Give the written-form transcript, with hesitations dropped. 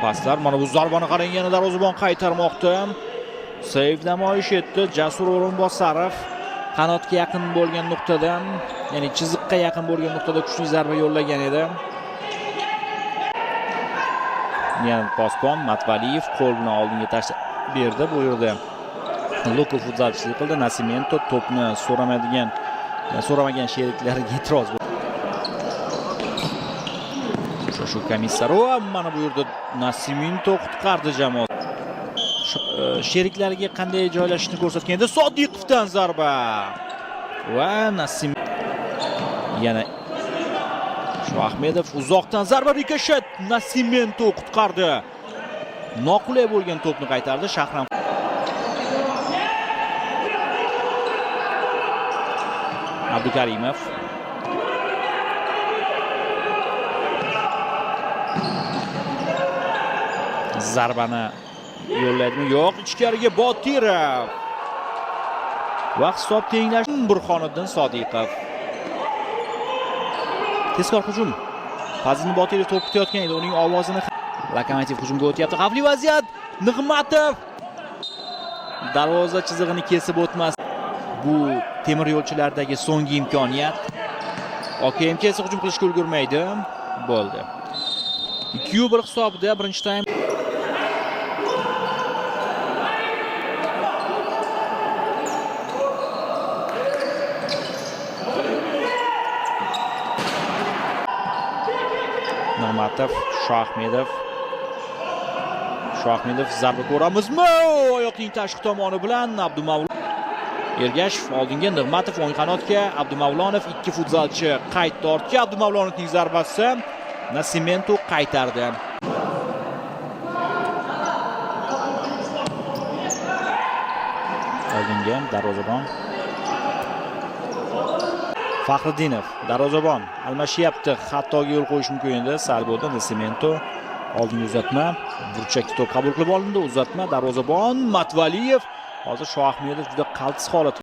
Paslar, mana bu zarbani qarang, yana darvozabon qaytarmoqda. Seyv namoyish etdi Jasur O'rinbosarov. Qanotga yaqin bo'lgan nuqtadan, ya'ni chiziqqa yaqin bo'lgan nuqtada kuchli zarba yo'llagan edi. Yana posbon Matvaliyev qo'l bilan oldinga tashlab berdi. Bu yerda Luka futzalchilik qildi. Nascimento to'pni so'ramagan sheriklariga e'tiroz. Uchrashuv komissari va mana bu yerda Nascimento qutqardi jamoa. Sheriklariga qanday joylashishni ko'rsatgan edi. Sodiqovdan zarba. Va Nasim yana Shoahmedov uzoqdan zarba, rikoshet, Nascimento qutqardi. Noqulay bo'lgan to'pni qaytardi Shahram. Abdukarimov. Zarbani yo'llaydimi? Yo'q, ichkariga Botirov. Va hisob tenglash Burxoniddin Sodiqov. Tezkor hujum. Fazliddin Botirov to'p kutayotgan edi. Uning ovozini Lokomotiv hujumga o'tyapti. Xavfli vaziyat. Nig'matov darvoza chizig'ini kesib o'tmas. Bu temir yo'lchilardagi so'nggi imkoniyat. OKMK esa hujum qilishga ulgurmaydi. Bo'ldi. 2-1 hisobida birinchi taym. Nig'matov, Shoahmedov. Shoahmedov zarba ko'ramizmi? Oyoqning tashqi tomoni bilan Abdumavlon Ergashev oldinga, Nig'matov o'ng qanotga, Abdumavlonov, ikki futzalchi qaytdi ortga. Abdumavlonovning zarbasi Nascimento qaytardi. Oldinga darvozabon Faxriddinov, darvozabon almashyapti, xatoga yo'l qo'yish mumkin edi. Sal bo'ldi. Nascimento oldinga uzatma, burchakda to'p qabul qilib olindi, uzatma, darvozabon Matvaliyev. Hozir Shoahmedov juda qaltis holat.